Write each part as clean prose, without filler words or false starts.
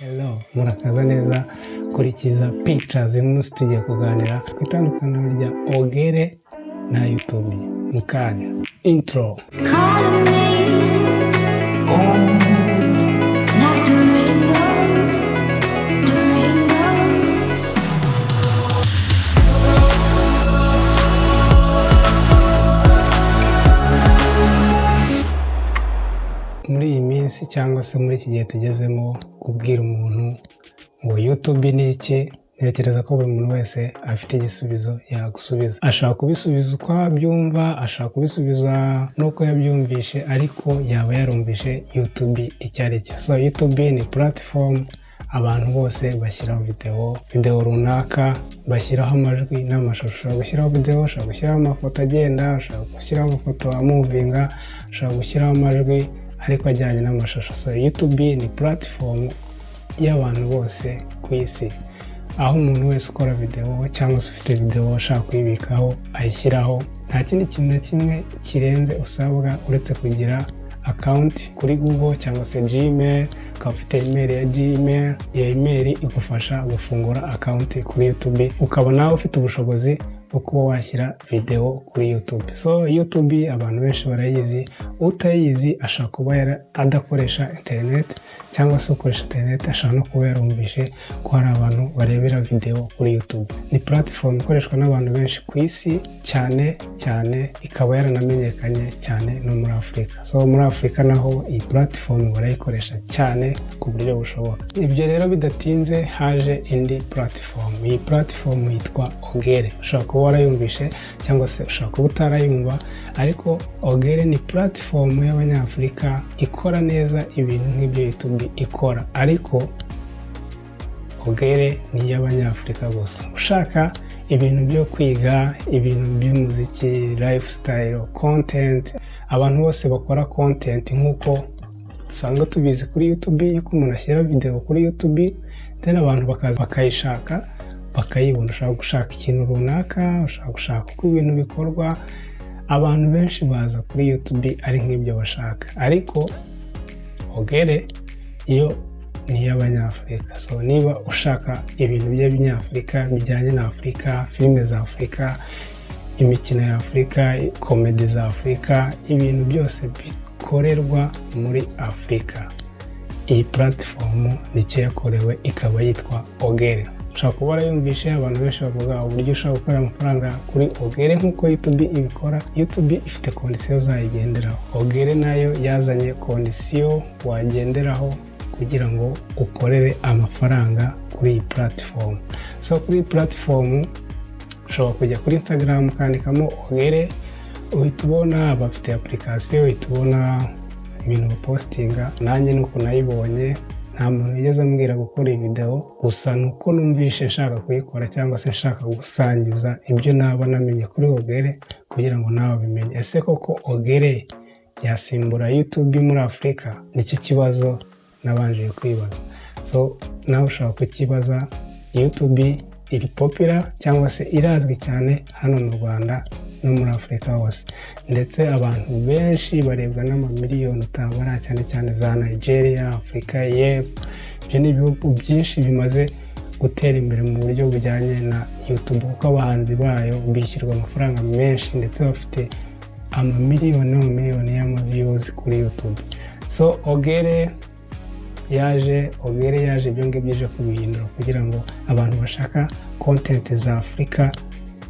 Hello, murakaza neza kuri Kiza Pictures. Uyu munsi tugiye kuganira ku itandukaniro rya Ogere na YouTube. Mu kanya intro. Calling me like the rainbow, the rainbow. Muri iyi minsi cyangwa se muri iki gihe tugezemo, kubwira umuntu ngo YouTube ni iki, ntekereza ko buri muntu wese afite igisubizo yagusubiza. Ashobora kubisubiza uko abyumva, ashobora kubisubiza n'uko yabyumvishe, ariko yaba yarumvishe YouTube icyo ari cyo. So YouTube ni platform abantu bose bashyiraho video runaka, bashyiraho amajwi n'amashusho. Ushobora gushyiraho video, ushobora gushyiraho amafoto agenda, ushobora gushyiraho amafoto amovinga, ushobora gushyiraho amajwi ariko ajyanye n'amashusho. So YouTube ni platform y'abantu bose ku isi, aho umuntu wese ukora video cyangwa se ufite video ashaka kuyibikaho ayishyiraho. Nta kindi kintu na kimwe kirenze usabwa uretse kugira account kuri Google cyangwa se Gmail, ukaba ufite email ya Gmail. Iyo email igufasha gufungura account kuri YouTube, ukaba nawe ufite ubushobozi bwo kuba washyira video kuri YouTube. So YouTube abantu benshi barayizi, utayizi ashobora kuba adakoresha internet, cyangwa se ukoresha internet ashobora no kuba yarumvishe ko hari abantu barebera video kuri YouTube. Ni platform ikoreshwa n'abantu benshi ku isi, cyane cyane ikaba yaranamenyekanye cyane no muri Afurika. So muri Afurika naho iyi platform barayikoresha cyane ku buryo bushoboka. Ibyo rero bidatinze, haje indi platform. Iyi platform yitwa Ogere. Ushobora kuba warayumvishe cyangwa se ushobora kuba utarayumva, ariko Ogere ni platform y'Abanyafurika ikora neza ibintu nk'ibyo YouTube ikora, ariko Ogere ni iy'Abanyafurika gusa. Ushaka ibintu byo kwiga, ibintu by'umuziki, lifestyle, content, abantu bose bakora content nk'uko dusanzwe tubizi kuri YouTube, yuko umuntu ashyira video kuri YouTube, then abantu bakaza bakayishaka bakayibona. Ushobora gushaka ikintu runaka, ushobora gushaka uko ibintu bikorwa, abantu benshi baza kuri YouTube ari nk'ibyo bashaka. Ariko Ogere yo ni iy'Abanyafurika. So niba ushaka ibintu by'Abanyafurika bijyanye na Afurika, filime za Afurika, imikino ya Afurika, comedy za Afurika, ibintu byose bikorerwa muri Afurika, iyi platform nicyo yakorewe, ikaba yitwa Ogere. Ushobora kuba warayumvishe, abantu benshi bavuga uburyo ushobora gukorera amafaranga kuri Ogere nk'uko YouTube ibikora. YouTube ifite condition zayigenderaho. Ogere nayo yazanye condition wagenderaho kugira ngo ukorere amafaranga kuri iyi platform. So kuri iyi platform ushobora kujya kuri Instagram ukandikamo Ogere, uhita ubona bafite application, uhita ubona ibintu bapostinga. Nanjye nuko nayibonye, nta muntu wigeze ambwira gukora iyi video, gusa ni uko numvishe nshaka kuyikora cyangwa se nshaka gusangiza ibyo naba namenye kuri Ogere kugira ngo nawe ubimenye. Ese koko Ogere yasimbura YouTube muri Afurika? Nicyo kibazo nabanje kwibaza. So nawe ushobora kukibaza. YouTube iri popular cyangwa se irazwi cyane hano mu Rwanda no muri Afurika hose, ndetse abantu benshi barebwa n'amamiliyoni utabara, cyane cyane za Nigeria, Afurika y'Epfo. Ibyo ni ibihugu byinshi bimaze gutera imbere mu buryo bujyanye na YouTube, kuko abahanzi bayo bishyurwa amafaranga menshi, ndetse bafite amamiliyoni n'amamiliyoni y'amaviews kuri YouTube. So Ogere yaje, Ogere yaje ibyo ngibyo ije kubihindura kugira ngo abantu bashaka content za Afurika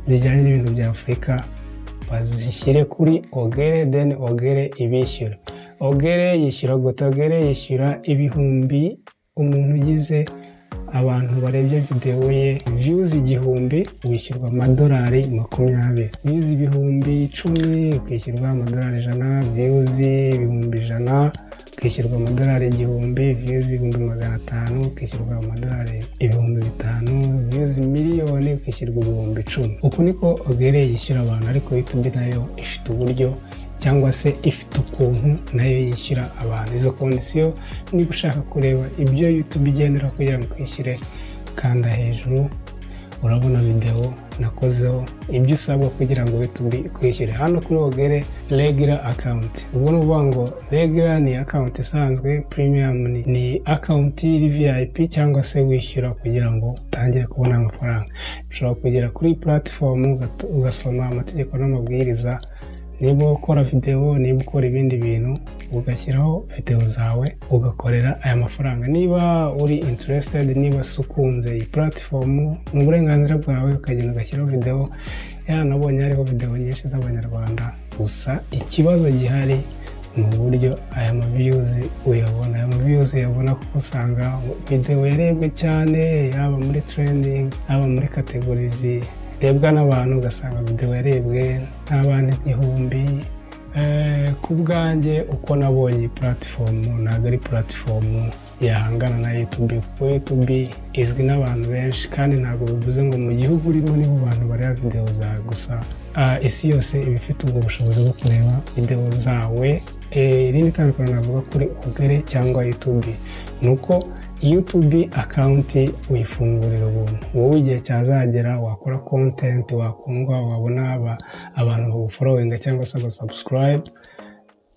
zijyanye n'ibintu bya Afurika bazishyire kuri Ogere, then Ogere ibishyura. Ogere yishyura gute? Ogere yishyura ibihumbi, umuntu ugize abantu barebye videwo ye views 1000 wishyurwa amadolari 20, views 10,000 ukishyurwa amadolari 100, views 100,000 ukishyurwa amadolari 1000, views 500,000 ukishyurwa amadolari 5,000, views miliyoni ukishyurwa 10,000. Uku niko Ogere yishyura abantu. Ariko YouTube nayo ifite uburyo cyangwa se ifite ukuntu nayo yishyura abantu. Izo condition, niba ushaka kureba ibyo YouTube igendera kugira ngo ikwishyure, kanda hejuru Urabona video nakozeho, ibyo usabwa kugira ngo YouTube ikwishyure. Hano kuri Ogere, regular account, ubwo ni ukuvuga ngo regular ni account isanzwe, premium ni account iri VIP cyangwa se wishyura kugira ngo utangire kubona amafaranga. Ushobora kugera kuri platform ugasoma amategeko n'amabwiriza, niba ukora video, niba ukora ibindi bintu, ugashyiraho video zawe, ugakorera aya mafaranga. Niba uri interested, niba se ukunze iyi platform, ni uburenganzira bwawe, ukagenda ugashyiraho video. Nabonye hariho video nyinshi z'Abanyarwanda gusa. Ikibazo gihari ni uburyo aya ma views uyabona. Aya ma views uyabona kuko usanga video yarebwe cyane, yaba muri trending, yaba muri category zirebwa n'abantu, ugasanga video yarebwe n'abantu 1000. Ku bwanjye, uko nabonye iyi platform, ntabwo ari platform yahangana na YouTube, kuko YouTube izwi n'abantu benshi, kandi ntabwo bivuze ngo mu gihugu urimo nibo bantu bareba video zawe gusa. Isi yose iba ifite ubwo bushobozi bwo kureba video zawe. Irindi tandukaniro navuga kuri Ogere cyangwa YouTube ni uko YouTube account uyifungurira ubuntu. Wowe igihe cyazagera wakora content, wakundwa, wabona abantu bagufollowinga cyangwa se abasubscribe,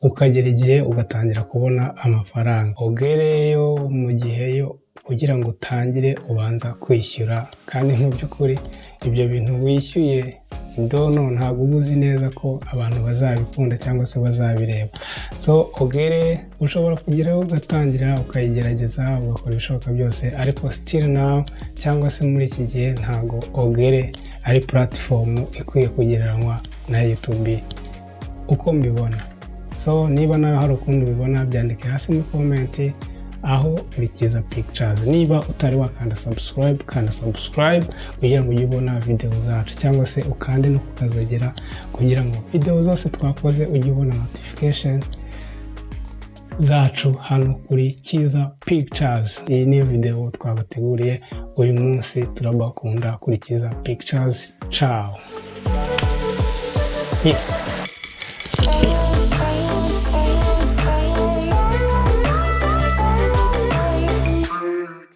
ukagera igihe ugatangira kubona amafaranga. Ogere yo mu gihe yo kugira ngo utangire ubanza kwishyura, kandi mu by'ukuri ibyo bintu wishyuye dono ntabwo uba uzi neza ko abantu bazabikunda cyangwa se bazabireba. So Ogere ushobora kugeraho ugatangira ukayigerageza, ugakora ibishoboka byose, ariko still now cyangwa se muri iki gihe ntabwo Ogere ari platform ikwiye kugereranywa na YouTube uko mbibona. So niba nawe hari ukundi ubibona, byandike hasi muri comment aho Kurikiza Pictures. Niba utari wakanda subscribe, kanda subscribe kugira ngo ujye ubona video zacu, cyangwa se ukande no kukazogera kugira ngo video zose twakoze ujye ubona notification zacu hano kuri Kiza Pictures. Iyi niyo video twabateguriye uyu munsi. Turabakunda kuri Kiza Pictures. Ciao, peace.